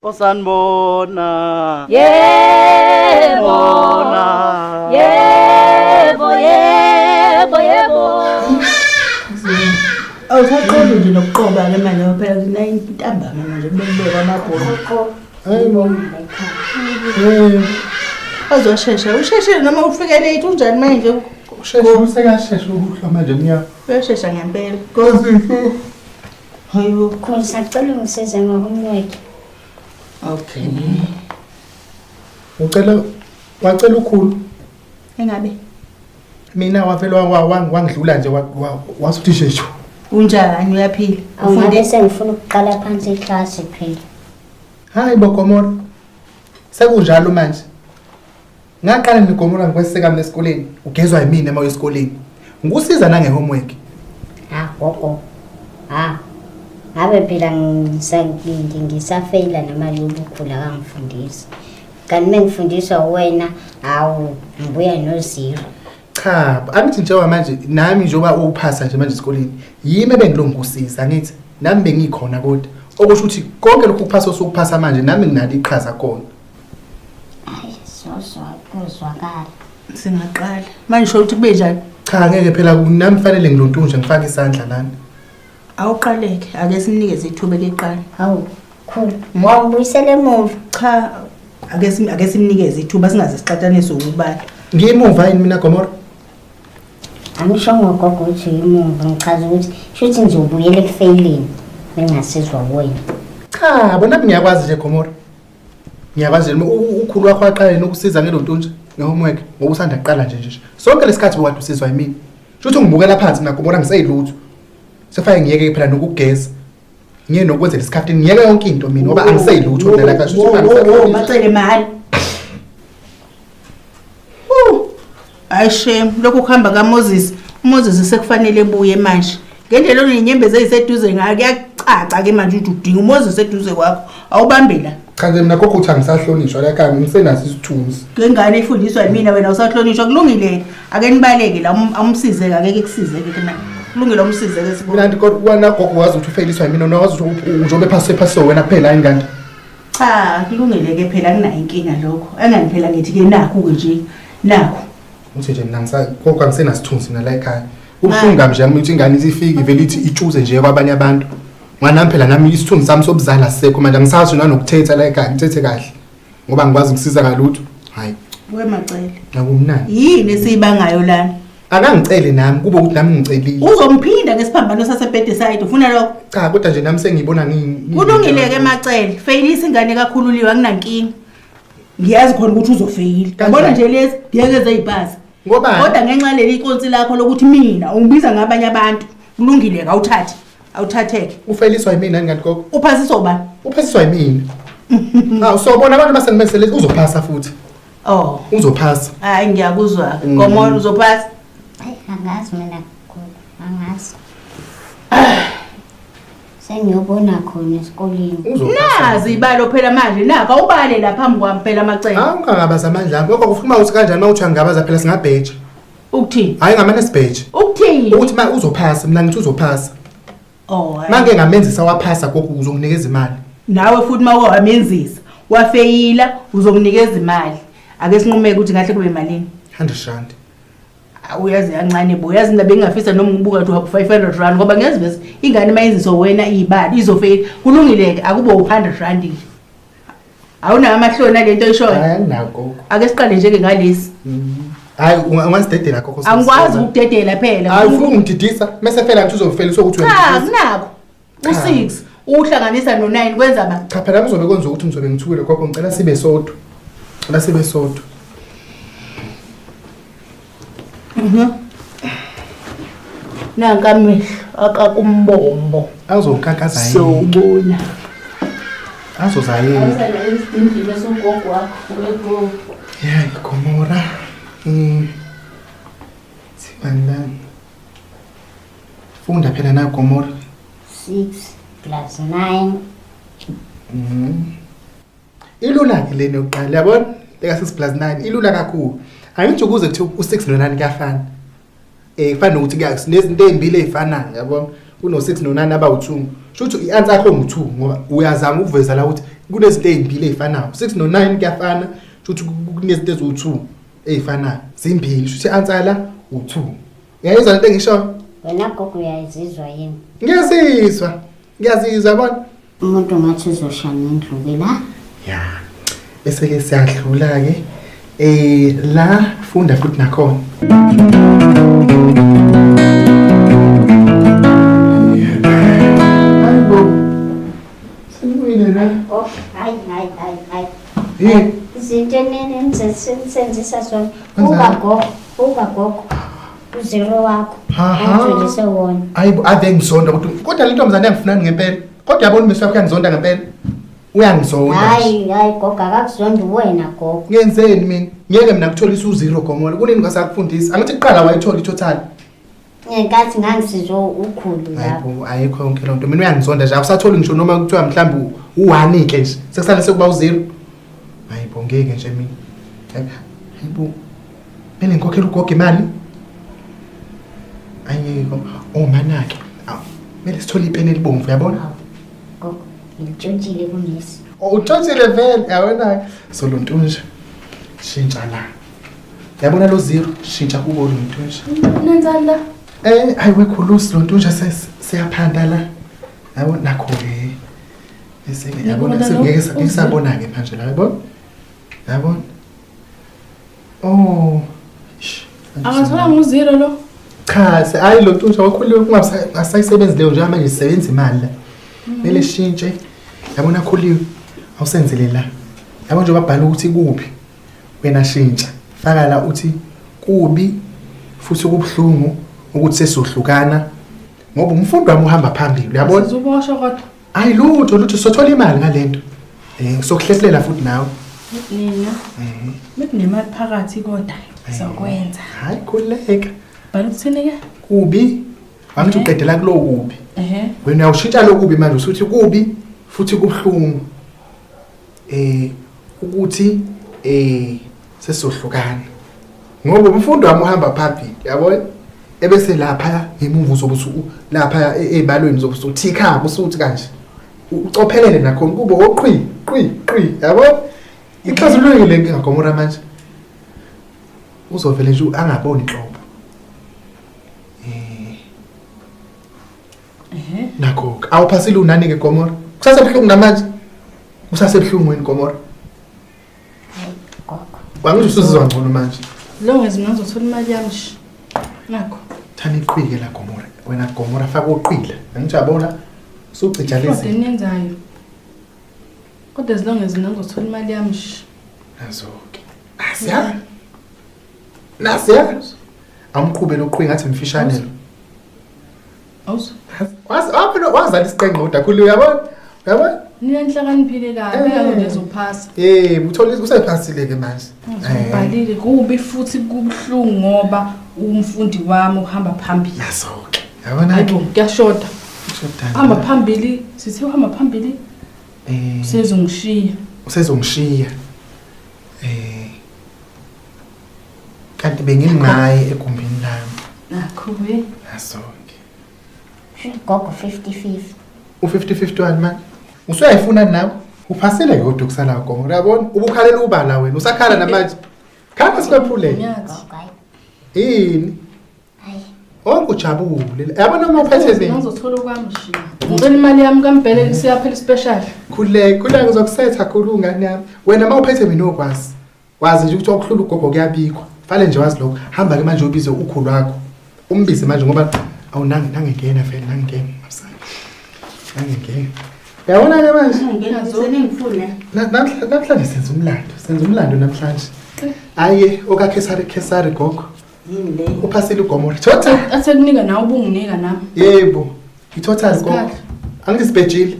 Osanibona. Yebo. Bona. Yebo, yebo, yebo. Awusaqondi nje nokuqoba ke manje ngoba phela zina intambama manje kubekubekwa amabhola. Hayi bo. Eh, Azoshesha, usheshile noma ufike late unjani manje? usheshe usekasheshe ukuhlwa manje mnyama. Uyashesha ngempela. Go. Hayibo. Khona sacela ungisize ngohomework. Okay. Ucela wacela ukhulu. Engabe Mina wavele wangidlula nje wasuthi sheshu. unjani uyaphila? Awungabe Ufunde sengifuna ukuqala phansi iklasi phela. Hayi bo Gomora. Sekunjalo manje. Ngaqala neGomora ngikweseka mina esikoleni. Ugezwa yimina uma uya esikoleni. Ngikusiza nange homework. Ha gogo. Ha. Ngabe phela ngisafeyila noma lobukhula kangifundisa. Kanti mengifundiswa wena hawu ngibuya no zero. Cha, angithi njengoba manje nami njengoba uphasa nje manje esikoleni, yimi ebengilongikusiza ngithi nami bengikhona kodwa. Okusho ukuthi konke lokhu kuphasa osukuphasa manje nami nginalo iqhaza khona. Hayi sozwa kuzwakala. Singaqala. Manje sho ukuthi kube njani? Cha ngeke phela nami fanele ngilontunje ngifake isandla lana. Awuqaleke, ake sinikeze ithuba leqala. Hawu khulu. Wangibuyisela emuva. Cha, ake simnikeze ithuba singaze sixatshaniswe ukubala. Ngimuva yini mina Gomora? Angisho ngogogo ukuthi imuva ngichaza ukuthi shuthi ngizobuyela ekufeyileni bengasizwa wena. Cha, bona nami ngiyakwazi nje Gomora. Ngiyakwazi nje ukhulu wakho waqala yena ukusiza ngelontunje ngehomework ngoba usanda kuqala nje nje. Sonke lesikhathi bokade usizwa yimina. Shuthi ungibukela phansi mina Gomora ngiseyilutho. Sefake ngiyeke phela nokugeza. Ngiye nokwenzela isikhathi ngiyeke yonke into mina ngoba angiseyilutho mina la ekhaya. Shuthi Wo, Macele mali. Hayi shame, lokhu kuhamba kaMoses. uMoses sekufanele ebuye manje. Ngendlela onenyembezi eziseduze ngayo kuyacaca ke manje ukuthi udinga uMoses eduze kwakho. Awubambe la. Cha nje mina gogo uthi angisahlonishwa la ekhaya ngisenaso isithunzi. Ngengane ifundiswa yimina wena usahlonishwa kulungile. Ake nibaleke la umsize ake kusizeke ke na. Kulungile umsize ke sibona. Mina nti kodwa wena gogo wazi ukuthi ufeliswa yimina noma wazi ukuthi njengoba ephase ephase wena kuphela yini kanti. Cha, kulungile ke phela kunayo inkinga lokho. Engani phela ngithi ke nakhu ke nje. Nakhu. Uthi nje mina ngisa gogo angisenasithunzi mina la ekhaya. Kubuhlungu kabi nje ukuthi ingane isifike ivele ithi itshuze nje kwabanye abantu. Nganami phela nami isithunzi sami sobuzala asisekho manje angisazi nanokuthetha la ekhaya ngithethe kahle. Ngoba ngikwazi ukusiza ngalutho. Hayi, Wemacele. akumnandi. Yini esiyibangayo lana? Akangicele nami kube ukuthi nami ngicelile. Uzomphinda ngesiphambano saseBedeside ufuna lokho? Cha kodwa nje nami sengiyibona Kulungile ke Macele. Feyilisa ingane kakhululiwe anginankinga. Ngiyazi khona ukuthi uzofeyila. Kanjani? Yabona nje lezi ngeke zeyipasi. Ngoba Kodwa ngenxa leli iconsi lakho lokuthi mina ungibiza ngabanye abantu kulungile ke awuthathe. Awuthatheke. ufeliswa yimina yini kanti gogo? Uphasiswa ubani? Uphasiswa yimina. Hawu sobona abantu basengimeselele uzophasa futhi. Oh, Uzophasa. hayi ngiyakuzwa. Gomora uzophasa. Hayi angazi mina khulu angazi. Sengiyobona khona esikoleni. Uzophasa. Nazi ibalo phela manje nakho awubale la phambi kwami phela Macele. Hawu ungangabaza amandla ami. Lokho kufuna ukuthi kanjani uma uthi angabaza phela singabheja. Ukuthini? Hayi ngamane sibheje. Ukuthini? Ukuthi ma uzophasa mina ngithi uzophasa. Oh, hayi. Mange ngamenzisa waphasa gogo uzonginikeza imali. Nawe futhi uma wamenzisa wafeyila uzonginikeza imali. Ake sinqumeke ukuthi ngahle kube malini. 100 rand. Uyazi kancane bo, uyazi mina bengingafisa noma ngibuka ukuthi 500 rand ngoba ngiyazi bese ingane mayenziswa wena iyibali izofeyila. Kulungile ke akube u100 rand nje. Awunawo amahloni nalento oyishoyo. Hayi anginawo gogo. Ake siqale nje ke ngalesi. Hayi ungasidedela gogo. Angikwazi ukudedela phela. Hayi ufuna ungididisa mase phela ngithi uzofelisa ukuthi Cha, wena. kunakho. U6 uhlanganisa no9 kwenza ba? Cha phela kuzobe kwenza ukuthi ngizobe ngithukile gogo ngicela sibe sodwa. Ngicela sibe sodwa. Nanka amehlo akakumbombo. Azonkankaza yini? Sowubona. Azoza yini? Awusana isidindile sogogo wakho wego. Yeah, Gomora. Sibandana. Funda phela na Gomora. 6 plus 9 Ilula ke lena yokuqala yabona? Leka 6 plus 9 ilula kakhulu. Angithi ukuze kuthiwa u6 no9 kuyafana. Kufana nokuthi kuya sinezinto ezimbili ezifanayo yabona? Kuno 6 no9 abawu2. Shuthi i-answer yakho ngu2 ngoba uyazama ukuveza la ukuthi Kunezinto ezimbili ezifanayo. 6 no 9 kuyafana, shuthi kunezinto eziwu2 ezifanayo. Zimbili, shuthi i-answer la u2. Uyayizwa lento engishoyo? Wena gogo uyayizizwa yini? Ngiyazizwa. Ngiyazizwa yabona. Umuntu ngathi uzoshaya ngendlu-ke la. Ya. Bese ke siyadlula ke. La funda futhi nakhona. Hayibo. Senibuyile la. Oh, hayi hayi hayi hayi. Yini? Izinto enisenzisa zona. Kanjani? Buka gogo, buka gogo. Uzero wakho. Ha, ha. Ungitholise wona. Hayibo ave ngizonda kodwa kodwa le ntombazane yangifunani ngempela. Kodwa yabona umisi wakho uyangizonda ngempela. Uyangizonda. nje. Hayi hayi gogo akakuzondi wena gogo. Ngenzeni mina? Ngeke mina kutholisa uzero Gomora. Kunini ngasakufundisa? Angithi kuqala wayithola i-total. Ngenkathi ngangisizwe ukhulu lapho. Hayibo ayikho yonke loo nto. Mina uyangizonda nje. Awusatholi ngisho noma kuthiwa mhlawumbe u-1 ke nje. Sekusale sekuba u-0. Hayibo ngeke nje mina. Hayibo. Kumele ngikhokhele ugogo imali. Ayikho. Oh manake. Awu, kumele sithole ipeni elibomvu uyabona? Hawu, Gogo, ngilitshontshile kumisi. Oh, utshontshile vele yabona. So lo ntunja shintsha la. Yabona lo zero shintsha kubo lo ntunja. Nenzani la? Hayi wekhulusi lo ntunja siyaphanda la. Yabo nakho ke. Bese ke yabona Yabona lo sengeke ngisabona ke manje la yabona. Yabona. Oh. Ish. Akatholanga uzero lo. Cha, hayi lo ntunja wakhuliwe kungasayisebenzi leyo nje manje sisebenza imali la. Kumele shintshe. Yabona khuliwe awusenzele la. Yabo nje babhala ukuthi kuphi. Wena shintsha. Faka la uthi kubi futhi kubuhlungu ukuthi sesizohlukana ngoba umfundi wami uhamba phambili uyabona? Sizoboshwa kodwa. Hayi lutho lutho sothola imali ngalento. Sokuhlehlela futhi nawe. Nina. Bekunemali phakathi kodwa sokwenza. Hayi khuleka. Bhala ukuthini ke? Kubi. Angithi uqedela kulo kubi. Ehhe. Wena uyawushintsha lokubi manje usuthi kubi futhi kubuhlungu. Ukuthi sesizohlukana. Ngoba umfundi wami uhamba phambili, yabona? Ebese lapha ngemuva uzobe lapha ezibalweni uzobe usuthikha usuthi kanje. Ucophelele nakhona kube oqhwi qhwi qhwi, yabona? Ixazululekile le nkinga Gomora manje. Uzovele nje angaboni inhlobo. Nakho ke awuphasile unani ke Gomora? Kusasebuhlungu namanje. Usasebuhlungu wena Gomora. Gogo. Wangithi usuzizwa ngcono manje. Lo ngezi mina ngizothola imali yami nje. Nakho. Thani iqhwike la Gomora. Wena Gomora faka uqhwile. Angithi uyabona usucija Kodwa lezi. eniyenzayo. Kodwa as long as mina ngizothola imali yami nje. Nazo ke. Nasiya. Nasiya. Awumqhube lo qhwi ngathi mfishane lo. Awuzwa? Wazi waphela wazala isiqenqe kodwa khulu uyabona? Uyabona? Nina nihlakaniphile kabi ake nje uzophasa. Uthola usephasile ke manje. Ngibhalile kubi futhi kubuhlungu ngoba umfundi wami uhamba phambili. Naso ke. Yabona ke. Hayibo kuyashoda. Ushodani? Hamba phambili, sithe uhamba phambili usezongishiya. Usezongishiya. Kanti benginaye egumbini lami. Nakho we. Naso ke. Gogo 50-50. U50-51 manje. Usuyayifuna nawe? Uphasile ke kodwa kusala gogo. Uyabona? Ubukhalela ubala wena. Usakhala namanje. Khamba sibaphule. Nyathi. Gogo hayi. Yini? Hayi. Onke ujabule. Yabona uma uphethe mina. Ngizothola okwami nje. Ngicela imali yami kaMbhele siyaphela special. Khuleka, khuleka ngizokusetha khulu ngane yami. Wena uma uphethe mina okwazi. Wazi nje ukuthi okuhlula ugogo kuyabikwa. Fale nje wazi lokho. Hamba ke manje ubize ukhulu wakho. Umbize manje ngoba awunangi nangengena vele nangengena. Mabusana. Nangengena. Uyabona ke manje? Seningifune. Namhlanje senza umlando. Senza umlando namhlanje. Aye okaKhesari Khesari gogo. Yini le? Uphasile uGomora. Total. Athe kunika nawe ubunginika nami. Yebo. I-total gogo. Isikhathi. Angithi sibhejile.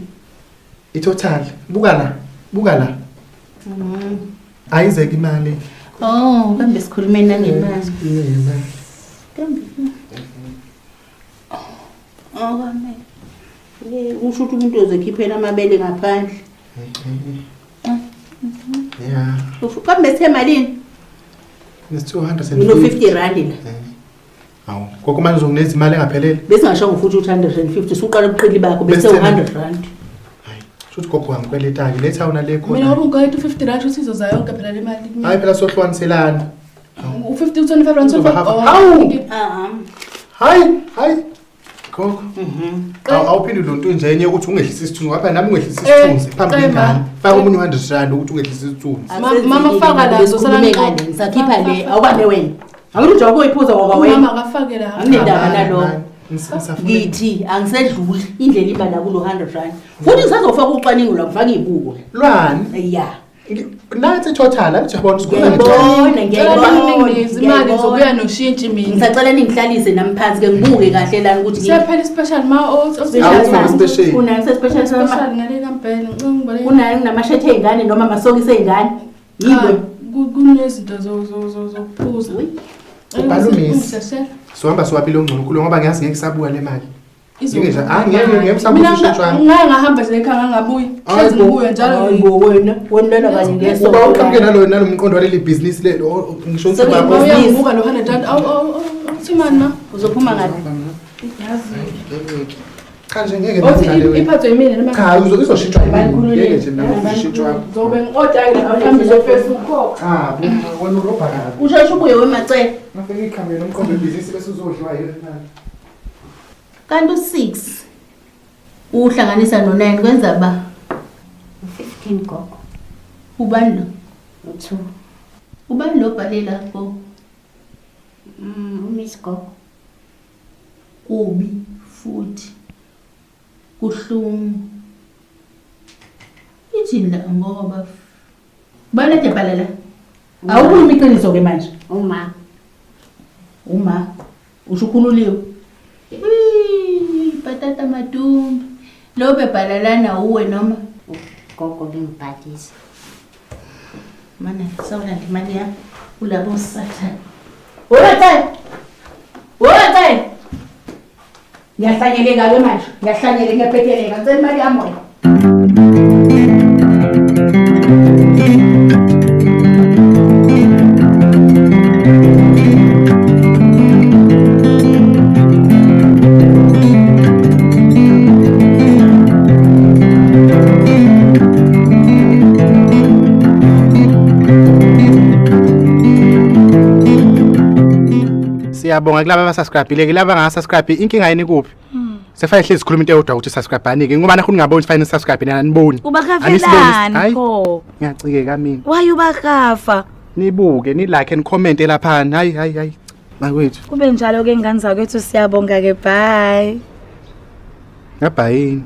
I-total. Buka la. Buka la. Ayizeke imali. Oh, kambe sikhulume nangemali. Sikhulume ngemali. Kambe. Oh, kambe. Usho ukuthi umuntu uzokhiphela amabele ngaphandle. Yeah. Kambe sithe malini? It's 250. Ngino 50 rand la. Awu, gogo manje uzongineza imali engaphelele. Besingashongo futhi ukuthi 150 suqala ubuqili bakho bese Bese 100 rand. Hayi, Shuthi gogo wangikweleta-ke letha wona le Mina khona. ngoba ngikweleta u-50 rand shuthi izoza yonke phela le mali. Hayi phela sohlukaniselana. U-50 u-25 rand Uzoba 25. half. Oh, Hawu! Ah, Hayi, hayi. Gogo. Awuphinde lo nto nje enye ukuthi ungehlisi isithunzi ngapha nami ungehlisi Eh, isithunzi phambi cema. kwengane. Faka omunye u-100 rand ukuthi ungehlisi isithunzi. Mama, faka la, uzosala sikhulume ngixoxe. ngale ngisakhipha Faka, le faka. awubambe wena. Angithi nje ukuyiphuza ngoba Mama wena. akafake la. Anginendaba nalokho. Ngisafuna. Ngithi angisedluli indlela iba la kulo 100 rand. Futhi ngisazofaka ucwaningo la ngifake ibuko. Lwani? Ya. Nathi total angithi uyabona sikhuluma nge-total. Ngiyayibona, Ngicela ngiyayibona. ningingize imali ngizobuya noshintshi mina. Ngisacela ningihlalise nami phansi ke ngibuke kahle lana ukuthi Siyaphela i-special ma Awuthi mama special. Kunani se-special special sama ngale kampela ngicela ngibale. kunani kunamashethe ey'ngane noma amasokisi ey'ngane. Yilo. Kunezinto zokuphuza. Uyi. Ubhala uMiss. Ungisheshela. Sohamba siwaphile ongcono khulu ngoba ngiyazi ngeke sabuya le mali. Izobuya. Ngeke nje, ah, ngeke ngeke mhlawumbe Mina ushintshwa. ngake ngahamba nje ekhaya ngangabuyi. Hayi Hlezi bo. ngibuya njalo. Hayi bo wena, wena lana kanye ngesonto. Uba uqhamuke nalo mqondo waleli bhizinisi lelo ngisho ukuthi Sekuyi- baba. Uyangibuka lo 100 rand. Awu awu awu, uthi mani ma? Uzophuma ngaphi? Yazi. Cha nje ngeke Othi ngidlale wena. iphathwe yimina noma Cha izoshintshwa yimina. Bayikhululile. Ngeke nje mina uzoshintshwa. Ngizobe ngi-order-ke lapha mhlawumbe uzofesa ukhokha. Cha bo, wena urobha kabi. Usheshe ubuye wemacele. Ngafike iqhamuke nomqondo webhizinisi bese uzodliwa yile mali. Kanti u6 uhlanganisa no9 kwenza ba U-15 gogo. ubani lo? U-2. Ubani lo bhale lapho? Umiss gogo. Kubi futhi kuhlungu. Ithini la ngoba ubani ade bhala la? Awukhuluma iqiniso ke manje. Uma. Uma usho ukhululiwe. Wii, patata madumbe. Lo bebhala lana uwe noma Ugogo bengibhalisa. mana sawulanda imali yami kulabo sathane. Wena Cele. Wena Cele. Ngiyahlanyeleka ke manje. Ngiyahlanyeleka ngiyabhekeleka. Ngicela imali yami wena. Siyabonga kulaba abasubscribe-ile ke laba abangasubscribe inkinga yini kuphi? Sefanele hlezi sikhuluma into eyodwa ukuthi subscribe-ani ke ngoba nakho ningaboni fanele subscribe nina aniboni. Ubakafelani Hayi. pho? Ngiyacikeka mina. Why ubakafa? Nibuke ni like and comment lapha. Hayi hayi hayi. Bakwethu. Kube njalo ke ngane zakwethu siyabonga ke bye. Ngabhayini.